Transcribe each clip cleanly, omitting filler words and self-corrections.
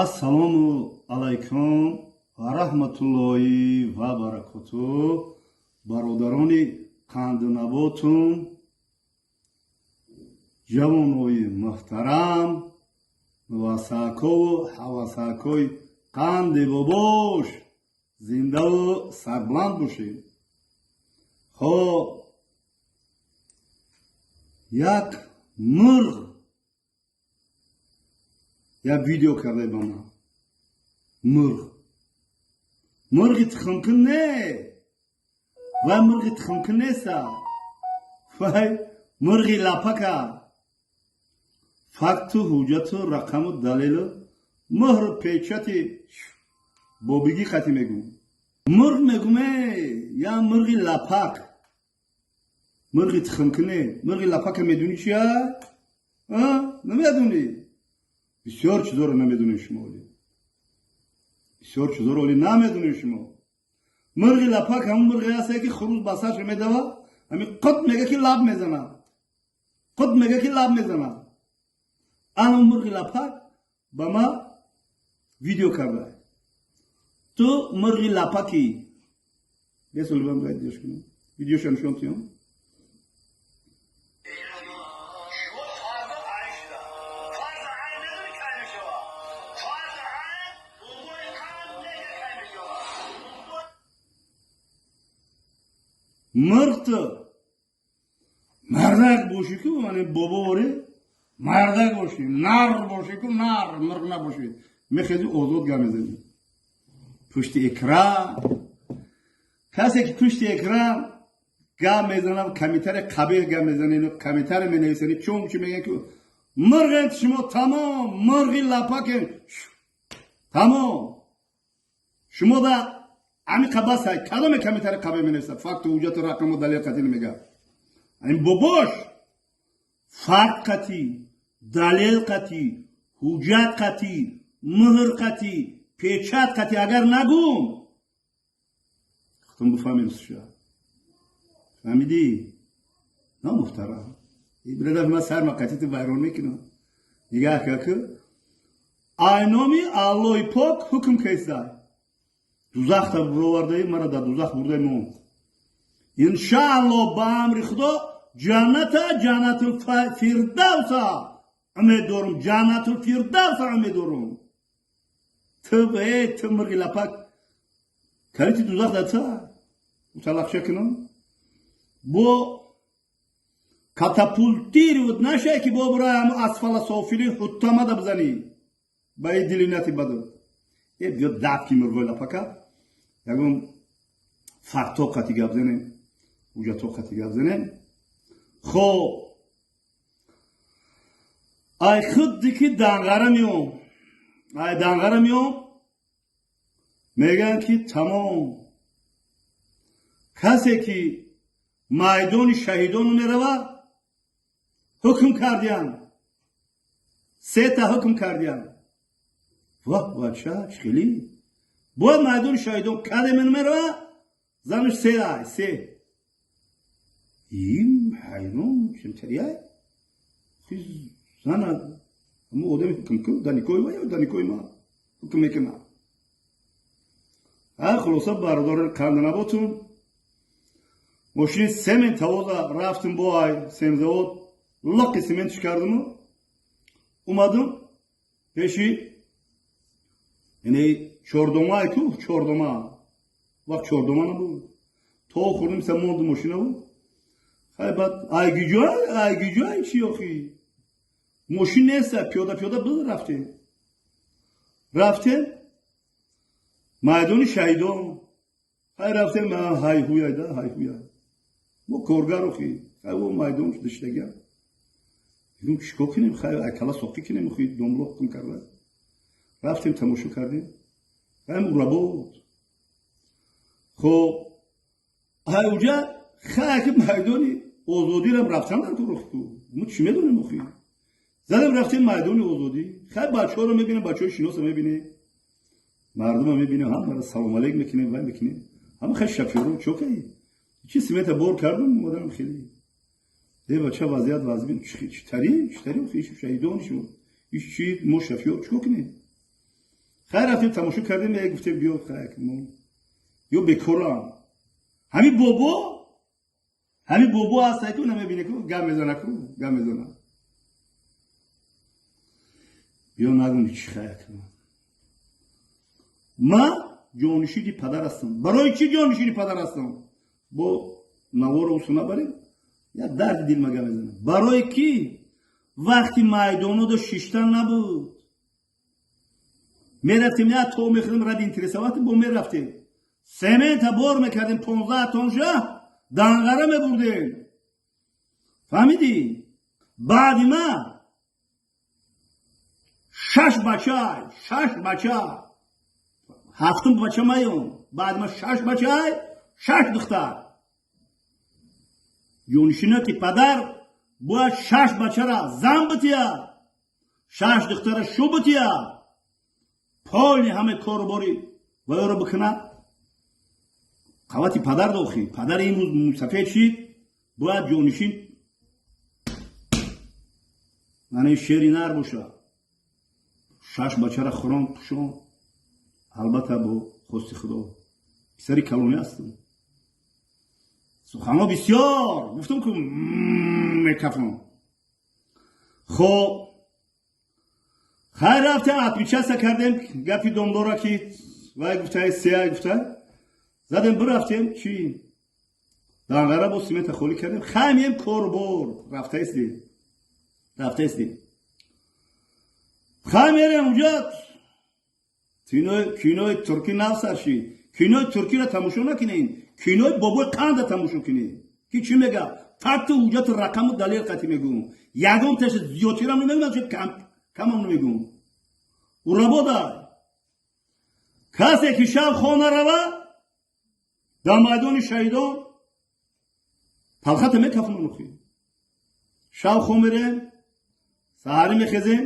Ассалому алайкум ва раҳматуллоҳи ва баракоту, бародарони қанднаботум, ҷавонои муҳтарам, васакову ҳавасакои қанди бобош, зиндаву сарбаланд бошед. Хоб, як мурғ як видео карда ба ман. Мурғ, мурғи тухмкун не, вай мурғи тухмкун неста, вай мурғи лапака. Факту ҳуҷҷату рақаму далелу муҳру печати бобигӣ қати мегӯм. Мурғ мегӯме, я мурғи лапак, мурғи тухмкуне. Мурғи лапака медунӣ чия? Намедунӣ. Бисёр чизоро намедунед шумо, оли бисёр чизоро оли намедунед шумо. Мурғи лапак ҳамун мурғе ҳасте, ки хурӯз ба саршо медава, ҳами қут мега, ки лаб мезана, қут мега, ки лаб мезана. Ана мурғи лапак ба ма видео карда. Ту мурғи лапакӣ бесолибам видеош кунам, видеоша нишон тиём. Мурғ, ту мардак бошӣ ку, мани боборе мардак бошӣ, нар бошӣ ку, нар, мурғ набошӣ, мехези, озод гап мезанӣ пушти экран. Касе ки пушти экран гап мезанам, комментарий қабеҳ гап мезанед, комментарий менависанед, чун чи мегӯян, ки мурғен шумо, тамом, мурғи лапакен, тамом. Шумо да ҳамиқа басай. Кадоме комментарий қабеҳ менависад, факту ҳуҷҷату рақаму далел қатӣ намегӯяд. Ин бобош факт қатӣ, далел қатӣ, ҳуҷҷат қатӣ, муҳр қатӣ, печать қатӣ агар нагӯм, худтон бифаҳмед. Ша фаҳмидӣ, номуҳтарам бирадар, ман сарма қатиту вайрон мекунам. Нигаҳ ка, ай номи Аллоҳи пок ҳукм кесай, дузахта бировардаи, мара дар дузах бурдаи мо. Иншаалло, ба амри Худо, ҷанната, Ҷаннатул Фирдавса умед дорум, Ҷаннатул Фирдавса умед дорум. Ту, э, ту мурғи лапак, калити дузах дар та уталақша кунам, бо катапультировать нашай, ки бо бураи ҳамо асфала софилин ҳуттамада бизанӣ ба и дилинати баду. Э, биё, дафки мурғои лапака, ягон факто қати гап занем, ҳуҷҷато қати гап занем. Хоб, ай худди ки Данғара меом, ай Данғара меом, мегӯянд, ки тамом, касе ки майдони шаҳидону меравад, ҳукм кардиянд, сета ҳукм кардиянд. Воҳ, бача, хелӣ бояд майдони шаҳидон кадемен меравад, занаш се, ай се им ҳайрон чимтарияй зана. Ҳамо одами ҳукм ку, да никоҳи ва ё да никоҳи ма ҳукм мекунад. А хулоса, бародари қанднаботун, мошини семент тавоза рафтим, бо ай семзавод лоқи сементш кардиму омадум пеши, яъне чордомае ку, чордома вақт чордома набуд, то хӯрдим, са монду мошинаву. Хай, баъд айгиҷой, айгиҷой чи охи мошин неста, пиёда пиёда буд, рафтем, рафтем майдони шаҳидон. Хай, рафтем, ҳайҳуяйда, ҳайҳуя, мо коргар охи. Хай, о майдон диштага, мегӯм, чикор кунем? Хай, айкала соқӣ кунем охи, домло ҳукм карда. Рафтем, тамошо кардем, хай, урабод. Хоб, ай уҷа, хай, ки майдони Озодирам рафтан дар кор, мо чӣ медонем охи? Задем, рафтем майдони Озодӣ. Хай, бачаҳоро мебинем, бачаҳои шиноса мебинем, мардума мебинем, ҳамара салом алейк мекунем, вай мекунем, ҳама. Хай, шофёру чокаи чи симента бор кардум, омаданам. Хеле э бача, вазъият вазбин, читари, читари, шаҳидони шумо иш чи, мо шофёр чикор кунем? Хайр, рафтем, тамошо кардем, гуфтем, биё, хайр, ё бекорам. Ҳами бобо, ҳами бобо ҳаста, ку намебине, ку гап мезана, ку гап мезана. Биё, нагум чӣ. Хайр, ма ҷонишини падар ҳастам. Барои чӣ ҷонишини падар ҳастам? Бо наворо усу набарем, як дарди дил ма гап мезанам. Барое ки вақти майдонодо шиштан набуд, мерафтем, як то мехӯрдем, ради интересоваться бо мерафтем, семента бор мекардем, 15 тонша Данғара мебурдем. Фаҳмидӣ? Баъди ма шаш бача, шаш бача, ҳафтум бача маём. Баъди ма шаш бачай, шаш духтар. Ҷонишиноти падар бояд шаш бачара зан бития, шаш духтара шу бития, поли ҳаме корубори ваёро бикунад. Қавати падар дохӣ. Падари имрӯз мусафед шид, бояд ҷонишин мани шери нар боша, шаш бачара хӯрон, пӯшон, албатта, бо хости Худо. Писари калонӣ ҳастам. Суханҳо бисёр гуфтам, ку мекафам. Хоб, хайр, рафтем, отмечаться кардем. Гапи домдора ки вай гуфта, сея гуфта, задем, бирафтем. Чи, Данғара бо симента холӣ кардем. Хай, мием, корбор рафтаистем, рафтаистем. Хай, мерем, уҷа кинои туркӣ нав сар шид. Кинои туркиро тамошо накунед, кинои бобои қанда тамошо кунед, ки чӣ мега. Факту ҳуҷҷату рақаму далел қатӣ мегӯм. Ягон таша зиёдтирам намегӯм, камам намегӯм. Урабода касе ки шаб хона рава, дар майдони шаҳидон талхата мекафонам. Охи, шаб хо мерем, саҳарӣ мехезем,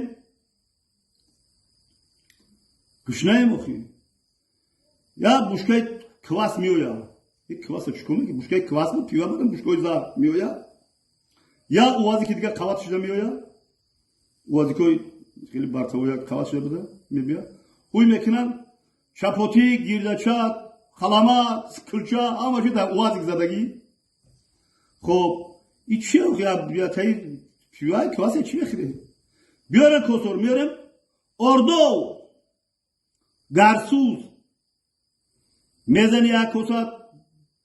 гушнаем. Охи, як бушкаи квас меояд. Кваса чӣ кор меки? Бушкаи квас бу пива будам, бушкои зар меояд. Як УАЗе ки дигар қават шуда меояд, УАЗикои хеле бартавоя қават шуда буда мебиёд, ҳуй мекунанд, чапотӣ, гирдача, қалама, кулча, ҳама чи дар УАЗик задагӣ. Хоб, и чи таи пива, квасе чӣ мехӯрем? Биёрем косор, меорем, ордов гарсуз мезани, як коса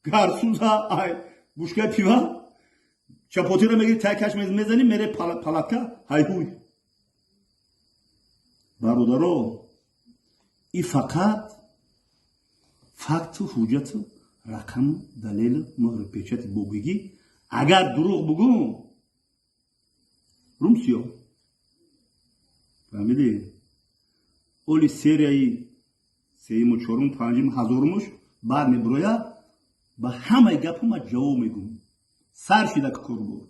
гарсуза, ай бушкаи пива, чапотиро мегири, тай каш мезани, мере палатка, ҳайҳуй. Бародаро, и фақат факту ҳуҷҷату рақаму далелу муҳру печати бобигӣ. Агар дурӯғ бугӯм, рум сиёҳ. Фаҳмидӣ? Оли серияи сеюму, чоруму, панҷуму, ҳазорумуш баъд мебирояд. Ба ҳамаи гапу ма ҷавоб мегӯм. Сар шида корбор.